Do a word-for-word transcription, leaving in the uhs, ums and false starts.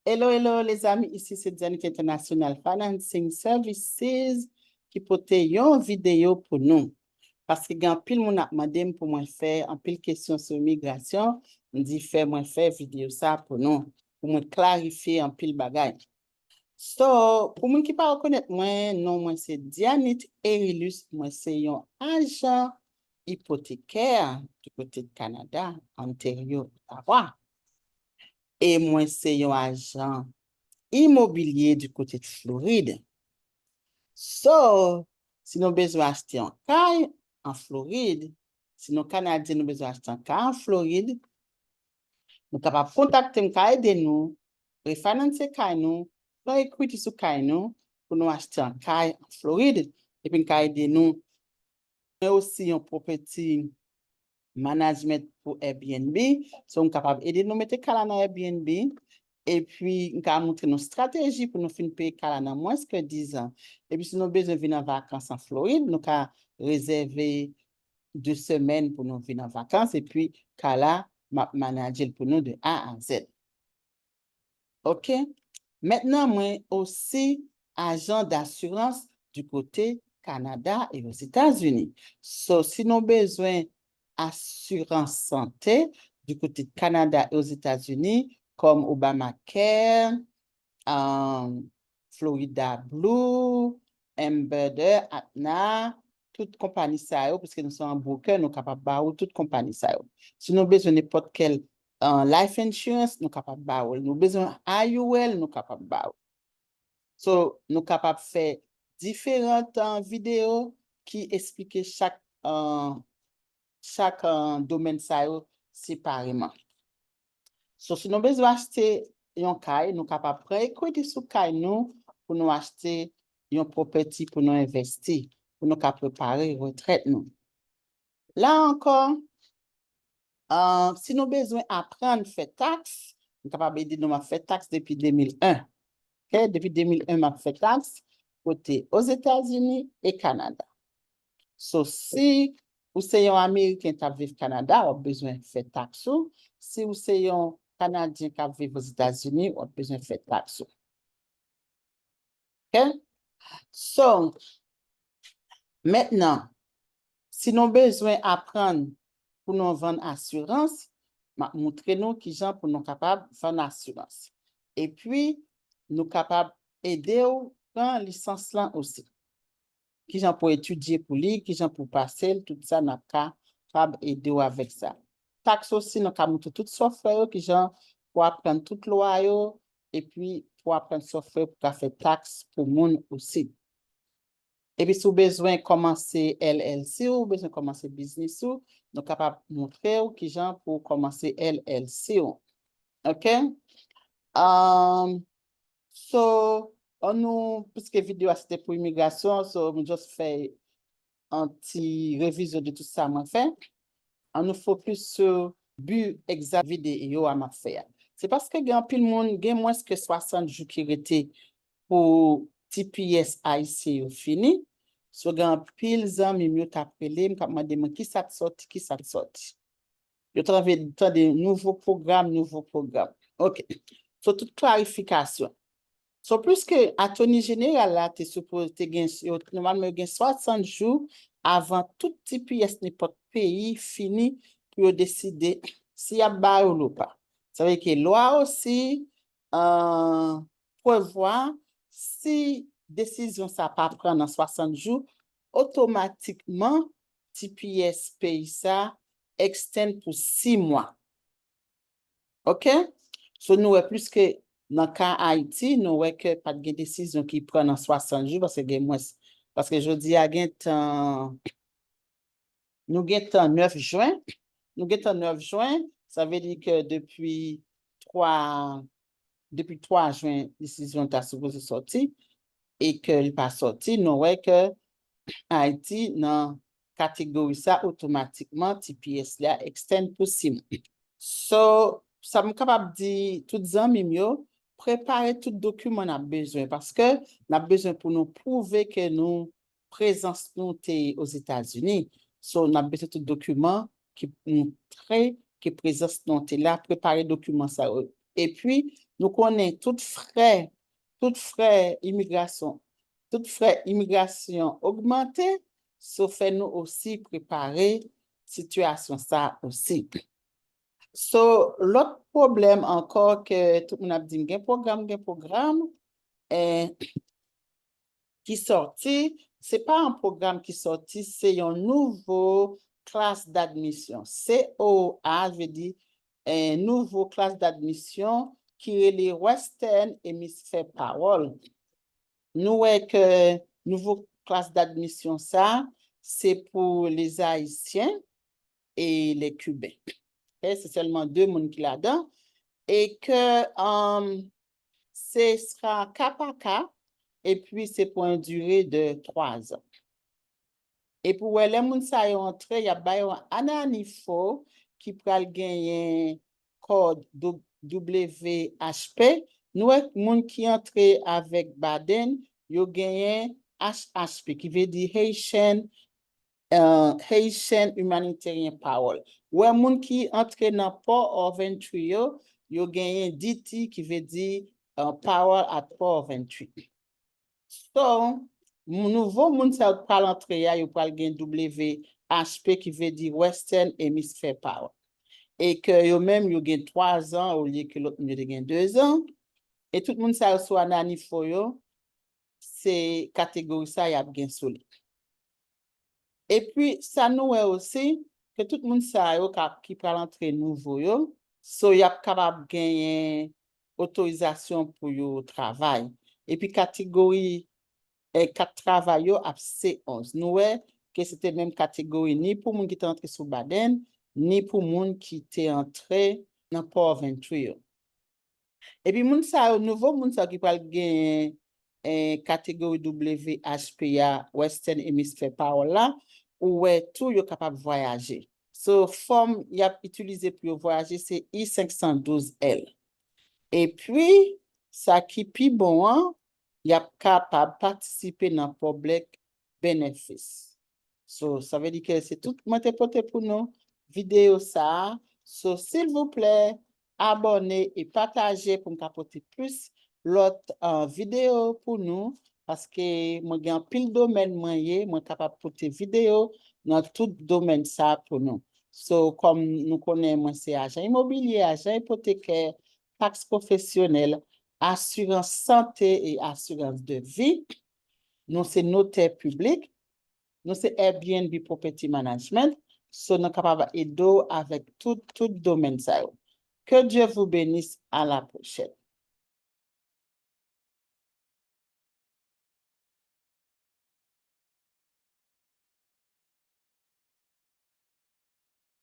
Hello, hello, les amis, ici c'est Dianit International Financing Services ki pote yon videyo pou nou. Paske gen anpil moun ap mande m pou mwen fè anpil kesyon sou imigrasyon, m di fè mwen fè videyo sa pou nou, pou mwen klarifye anpil bagay. So, pou moun ki pa rekonèt mwen, non mwen se Dianit Erilus, mwen se yon ajan ipotekè du kote de Kanada, Ontario, Ottawa. E mwen se yon ajan imobilye du kote de Florid. So, si nou bezwen achte yon kay an Florid, si nou Kanadyen, nou bezwen achte yon kay an Florid, nou kapab kontakte m, ka ede nou refinanse kay nou, pran ekwiti sou kay nou, pou nou achte yon kay an Florid, epi n ka ede nou. Mwen osi yon property management pou Airbnb. So, m kapab ede nou mete kay la nan Airbnb. Epi, m ka montre nou strateji pou nou fin peye kay la nan mwens ke diz an. Epi, si nou bezwen vin an vakans an Florid, nou ka rezève de semèn pou nou vin an vakans. Epi, kay la, m ap manaje l pou nou de A a Z. Ok? Mentnan, mwen osi ajan dasirans du kote Kanada e Ozetazini. So, si nou bezwen asirans sante du kote Kanada e Ozetazini, kòm Obamacare, um, Florida Blue, Embedded, Aetna, tout konpani sa yo, piske nou se yon broker, nou kapab ba ou tout konpani sa yo. Si nou bezwen nenpòt kèl uh, life insurance, nou kapab ba ou l. Nou bezwen I U L, nou kapab ba ou. So, nou kapab fè diferan uh, videyo ki esplike chak, uh, chak uh, domèn sa yo separeman. So, si nou bezwen achte yon kay, nou kapab pran ekwiti sou kay nou pou nou achte yon property pou nou envesti, pou nou ka prepare retrèt nou. La ankò, uh, si nou bezwen aprann fè taks, m kapab ede nou, m ap fè taks depi de mil en. Ok? Depi de mil en, m ap fè taks kote Ozetazini e Kanada. So, si ou se yon Ameriken k ap viv Kanada, w ap bezwen fè taks ou. Si ou se yon Kanadyen k ap viv Ozetazini, w ap bezwen fè taks ou. Ok? So, mentnan, si nou bezwen aprann pou nou vann asirans, m ap montre nou kijan pou nou kapab vann asirans. Epi, nou kapab ede w pran lisans lan osi. Kijan pou etidye pou li, kijan pou pase l, tout sa n ap kapab ede w avèk sa. Taks osi, nou ka montre tout software yo, kijan pou aprann tout lwa yo, epi pou aprann software pou ka fè taks pou moun osi. Epi si w bezwen kòmanse L L C ou, ou bezwen kòmanse biznis ou, nou kapab montre w kijan pou w kòmanse L L C ou. Ok? Um, so, an nou, piske videyo a se te pou imigrasyon, so, m just fè yon ti revizyon de tout sa mwen fè. An nou fokis sou bi egzak videyo a m ap fè a. Se paske gen anpil moun, gen mwens ke swasant jou ki rete pou T P S ayisyen yo fini. So, gen anpil zanmi m yo t ap rele m, k ap mande mwen kisa k sòti, kisa k sòti. Yo t anvi tande nouvo pwogram, nouvo pwogram. Ok. So, tout klarifikasyon. So, piske Attorney General la te sipoze te gen, yo, nòmalman yo gen swasant jou avan tout T P S nenpòt peyi fini pou yo deside si y ap ba yo l ou pa. Sa vle di ke lwa osi, uh, prevwa si desizyon sa pa pran nan swasant jou, otomatikman T P S peyi sa extend pou sis mwa. Ok? So, nou wè plis ke nan ka Ayiti, nou wè ke pa t gen desizyon ki pran nan swasant jou, paske gen mwens. Paske jodi a gen tan, nou gen tan nèf jen, nou gen tan nèf jen, sa vle di ke depi twa, depi twa jen, desizyon ta sipoze sòti, e ke li pa sòti, nou wè ke Ayiti nan kategori sa, otomatikman, T P S la extend pou sis mwa. So, sa m kapab di tout zanmi m yo, prepare tout dokiman n ap bezwen, paske n ap bezwen pou nou pwouve ke nou, prezans nou te Ozetazini. So, n ap bezwen tout dokiman ki montre ke prezans nou te la, prepare dokiman sa yo. Epi, Nou konnen tout frè, tout frè imigrasyon, tout frè imigrasyon ogmante, so fè nou osi prepare sitiyasyon sa osi. So, lòt pwoblèm ankò ke tout moun ap di m gen pwogram, gen pwogram, eh, ki sòti, se pa yon pwogram ki sòti, se yon nouvo klas d'admission. C O A vle di, eh, nouvo klas d'admission ki rele Western Hemisphere Parole. Nou wè ke nouvo klas d'admission sa, se pou les Haïtiens et les Cubains. Ok, se sèlman de moun ki ladan. E ke, um, se sra ka pa ka, epi se pou yon dire de twa zan. Epi w wè lè moun sa yo antre, y ap ba yo yon ananifo ki pral genyen kòd W H P. Nou wè moun ki antre avèk badenn, yo genyen H H P, ki vle di Haitian, uh, Haitian Humanitarian Parole. Wè moun ki antre nan Port of Entry yo, yo genyen D T, ki vle di, uh, Parole at Port of Entry. So, moun, nouvo moun sa yo k pral antre a, yo pral gen W H P, ki vle di Western Hemisphere Parole. E ke yo menm, yo gen twa zan olye ke lòt moun yo te gen de zan. E tout moun sa yo sou ananifo yo, se kategori sa y ap gen sou li. Epi, sa nou wè osi, ke tout moun sa yo k ap, ki pral antre nouvo yo, so y ap kapab genyen otorizasyon pou yo travay. Epi kategori, eh, kat travay yo ap C onz. Nou wè ke se te menm kategori ni pou moun ki te antre sou badenn, ni pou moun ki te antre nan Port of Entry yo. Epi moun sa yo, nouvo moun sa yo ki pral genyen, eh, kategori W H P a, Western Hemisphere Parole la, ou wè tou yo kapab vwayaje. So, fòm y ap itilize pou yo vwayaje, se I senk san douz L. Epi, sa ki pi bon an, y ap kapab patisipe nan public benefits. So, sa vle di ke se tout mwen te pote pou nou videyo sa a. So, silvouplè, abòne e pataje pou m ka pote plis lòt, uh, videyo pou nou, paske mwen gen anpil domèn mwen ye, mwen kapab pote videyo nan tout domèn sa pou nou. So, kòm nou konnen, mwen se ajan imobilye, ajan ipotekè, taks pwofesyonèl, asirans sante e asirans de vi. Nou se notè piblik. Nou se Airbnb Property Management. So, nou kapab ede w avèk tout, tout domèn sa yo. Que Dieu vous bénisse. À la prochaine.